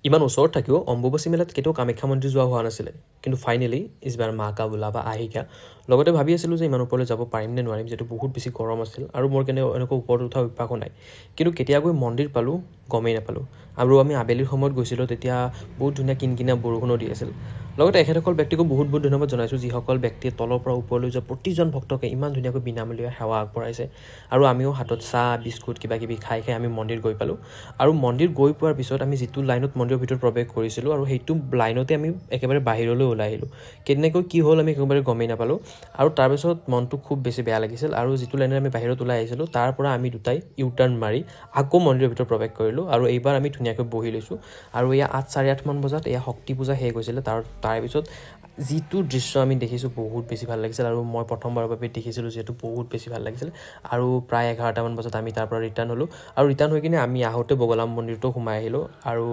ইমান ওচৰত থাকিও অম্বুবাচী মেলাত কেতিয়াও কামাখ্যা মন্দিৰ যোৱা হোৱা নাছিলে। কিন্তু ফাইনেলি इस बार माँ का बुलावा आ ही गया। লগতে ভাবি আছিলোঁ যে ইমান ওপৰলৈ যাব পাৰিম নে নোৱাৰিম, যিহেতু বহুত বেছি গৰম আছিল আৰু মোৰ কেনে এনেকুৱা ওপৰত উঠা অভ্যাসো নাই। কিন্তু কেতিয়া গৈ মন্দিৰ পালোঁ, গমেই নাপালোঁ। আৰু আমি আবেলিৰ সময়ত গৈছিলোঁ, তেতিয়া বহুত ধুনীয়া কিনকিনীয়া বৰষুণো দি আছিল। লগতে এখেতসকল ব্যক্তিকো বহুত বহুত ধন্যবাদ জনাইছোঁ, যিসকল ব্যক্তিয়ে তলৰ পৰা ওপৰলৈ যোৱা প্ৰতিজন ভক্তকে ইমান ধুনীয়াকৈ বিনামূলীয়া সেৱা আগবঢ়াইছে। আৰু আমিও হাতত চাহ, বিস্কুট কিবা কিবি খাই খাই আমি মন্দিৰ গৈ পালোঁ। আৰু মন্দিৰ গৈ পোৱাৰ পিছত আমি যিটো লাইনত মন্দিৰৰ ভিতৰত প্ৰৱেশ কৰিছিলোঁ আৰু সেইটো লাইনতে আমি একেবাৰে বাহিৰলৈ ওলাই আহিলোঁ। কেনেকৈ কি হ'ল, আমি একেবাৰে গমেই নাপালোঁ। আৰু তাৰপিছত মনটো খুব বেছি বেয়া লাগিছিল। আৰু যিটো লাইনেৰে আমি বাহিৰত ওলাই আহিছিলোঁ, তাৰ পৰা আমি দুটাই ইউ টাৰ্ণ মাৰি আকৌ মন্দিৰৰ ভিতৰত প্ৰৱেশ কৰিলোঁ আৰু এইবাৰ আমি ধুনীয়াকৈ বহি লৈছোঁ। আৰু এয়া 8, 8:30মান বজাত এয়া শক্তি পূজা শেষ হৈছিলে। তাৰপিছত যিটো দৃশ্য আমি দেখিছোঁ, বহুত বেছি ভাল লাগিছিল। আৰু মই প্ৰথমবাৰৰ বাবে দেখিছিলোঁ যিহেতু বহুত বেছি ভাল লাগিছিল। আৰু প্ৰায় 11টামান বজাত আমি তাৰ পৰা ৰিটাৰ্ণ হ'লোঁ। আৰু ৰিটাৰ্ণ হৈ কিনে আমি আহোঁতে বগলাম মন্দিৰটো সোমাই আহিলোঁ আৰু